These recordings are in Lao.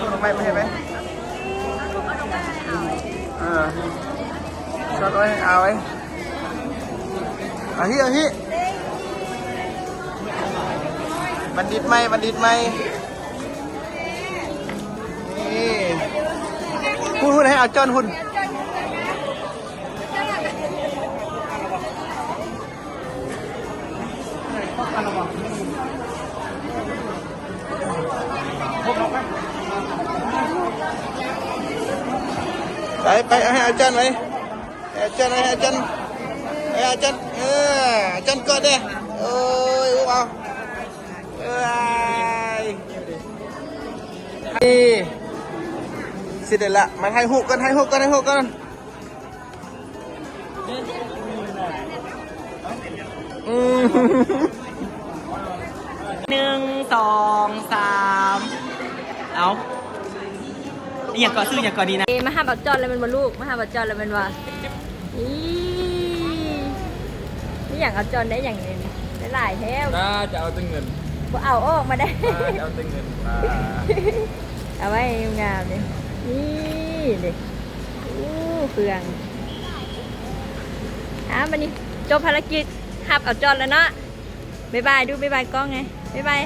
ຊົດອອກໄປ ໄປ ໄປ ເອີ ຊົດໄວ້ ເອົາໄວ້ ເອົາຮີ້ ເອົາຮີ້ ບັນດິດໃໝ່ ບັນດິດໃໝ່ ນີ້ ພຸ້ນ ພຸ້ນ ໃຫ້ອາຈອນພຸ້ນ. ໄປ ໄປ ເອົາໃຫ້ອາຈານໄວ້ ໃຫ້ອາຈານໄວ້ ໃຫ້ອາຈານ ໃຫ້ອາຈານ ເອີ ອາຈານກອດເດ້ ໂອ້ຍ ອຸບເອົາ ເອີຍ ນີ້ ຊິໄດ້ລະ ມາຖ່າຍຮູບກັນ ຖ່າຍຮູບກັນ ຖ່າຍຮູບກັນ. ອືມ ໜຶ່ງ ສອງ ສາມ ເອົາ ອີ່ຫຍັງເກາະ ຊື່ຫຍັງເກາະນີ້ນະ? ເອ ມາຮັບເອົາຈອນແລ້ວແມ່ນບໍ່ລູກ? ມາຮັບເອົາຈອນແລ້ວແມ່ນບໍ່? ອີ່ ມີຫຍັງເອົາຈອນໄດ້ຫຍັງນີ້ ຫຼາຍໆແທ້. ໜ້າຈະເອົາແຕ່ເງິນ ບໍ່ເອົາອອກມາໄດ້. ໜ້າຈະເອົາແຕ່ເງິນ. ເອົາໄວ້ງາມໆເດ້. ນີ້ເດ້ ໂອ້ ເຄື່ອງ. ອ້າວ ບັດນີ້ຈົບພາລະກິດ ຮັບເອົາຈອນແລ້ວເນາະ. ບາຍບາຍດູ ບາຍບາຍກ້ອງແດ່ ບາຍ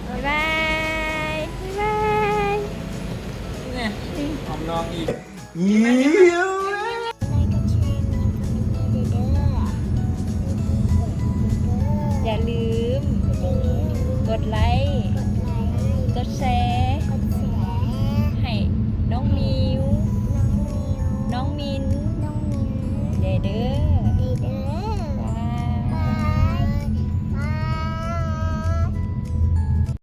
ບາຍ ບາຍບາຍ ບາຍບາຍ. ນີ້ຫອມນ້ອງອີກ. ຢ່າລືມກົດໄລ ກົດແຊ ໃຫ້ນ້ອງມີ